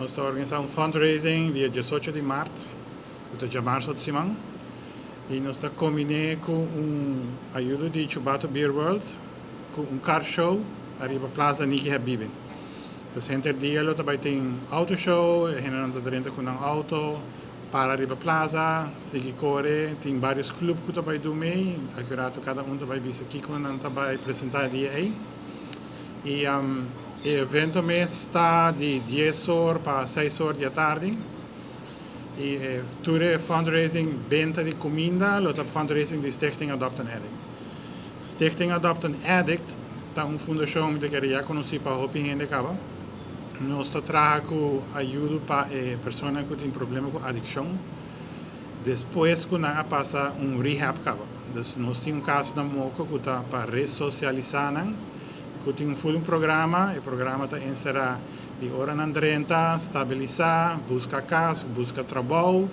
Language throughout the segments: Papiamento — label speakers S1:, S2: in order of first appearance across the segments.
S1: Nos ta organisá un fundraising dia 18 di mart, ku ta djamarzo otro siman. I nos ta kombiné ku un ayudo di Chubato Beer World, ku un car show ariba Plaza Niki Habibe. Dus henter dia lo tambe tin auto show, hende ta drenta ku nan auto, para riba plaza, sigui kore, tin varios club ku tambe do mee, akurato kada un tambe bisa kiko nan tambe presentá e dia ei. I e evento mes ta di 10 or pa 6 or di atardi. I tur e fundraising benta di kuminda, lo ta fundraising di Stichting Adopt an Addict. Stichting Adopt an Addict ta un fundashon ku ya konosí pa hopi hende kaba. Nos ta traha ku ayudo pa persona ku tin problema ku adikshon. Despues ku nan a pasa un rehab kaba. Dus nos tin un kaso na Moko ku ta pa resosialisá nan, ku tin un full un programa, e programa ta enserá di ora nan drenta, stabilisá, buska kas, buska trabou,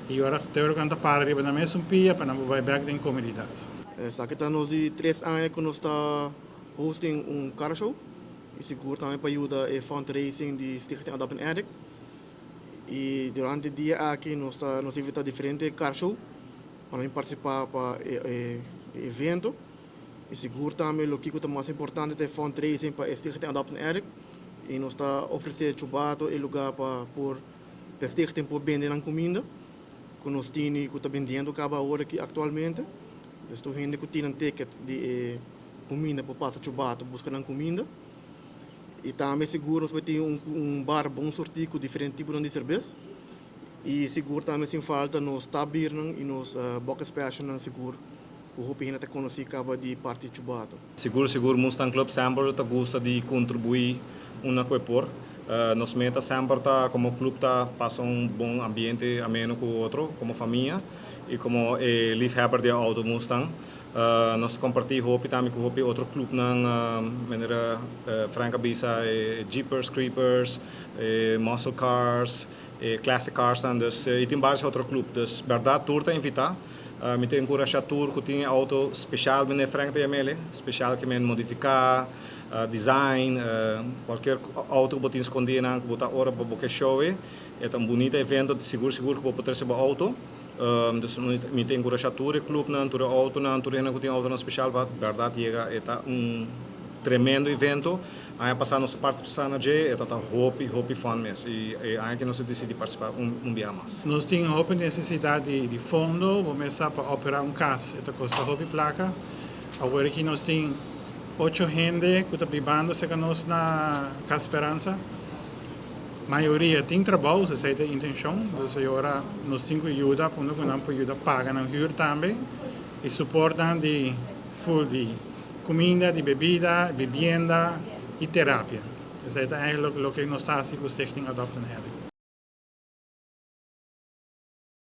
S1: i ora te ora ku nan ta para riba nan mesun pia pa nan bai bèk den komunidat.
S2: Esaki ta nos di 3 aña ku nos ta hosting un car show i sigur tambe pa yuda e fundraising di Stichting Adopt an Addict. I durante e dia aki nos invitá diferente car show pa partisipá pa e evento. I sigur tambe loke ta mas importante ta e fundraising pa Stichting Adopt an Addict. I nos ta ofresé Chubato e lugá pa por Stichting por bende nan kuminda ku nos tin ku ta bendiendo kaba awor aki aktualmente. Dus tur hende ku tin un ticket di kuminda por pasa Chubato buska nan kuminda. I tambe sigur nos tin un bar bon sortí ku diferente tipo di serbes. I sigur tambe sin falta nos tap bier i nos bucket special nan sigur ku hopi hende ta konosí kaba di parti Chubato.
S3: Sigur, sigur, Mustang Club semper ta gusta di kontribuí unda ku por. Nos meta semper ta komo klup ta pasa un bon ambiente ameno ku otro, komo famia i komo liefhebber di auto Mustang. Nos kompartí hopi tambe ku hopi otro klupnan, manera Frank a bisa, Jeepers, Creepers, muscle cars, classic cars, dus i tin varios otro klup. Dus berdat tur ta invitá. Mi ta enkurashá tur ku tin auto spesial, manera Frank ta yam'é, spesial ke men modifiká, design, kualke auto ku bo tin skondí ku bo ta ora pa bo ke show e. Ta un bunita evento, sigur sigur ku bo por trese bo auto. Dus mi ta enkurashá tur e klupnan, tur e autonan, tur hende ku tin autonan spesial pa berdat yega. E ta un tremendo evento. Aña pasá nos a partisipá na dje, e ta hopi, hopi fun mes. I aña aki nos a disidí partisipá un biaha mas.
S1: Nos tin hopi nesesidat di fondo, bo sa pa operá un kas, e ta kosta hopi plaka. Awor aki nos tin ocho hende ku ta bibando serka nos na Kas Speransa. Mayoria tin trabou, esei ta e intenshon. Dus awor nos tin ku yuda, pa ku nan por yuda paga nan huur tambe i support nan di full di kuminda, di bebida, bibienda i terapia. Esei ta eigenlijk loke nos ta hasi ku Stichting Adopt an Addict.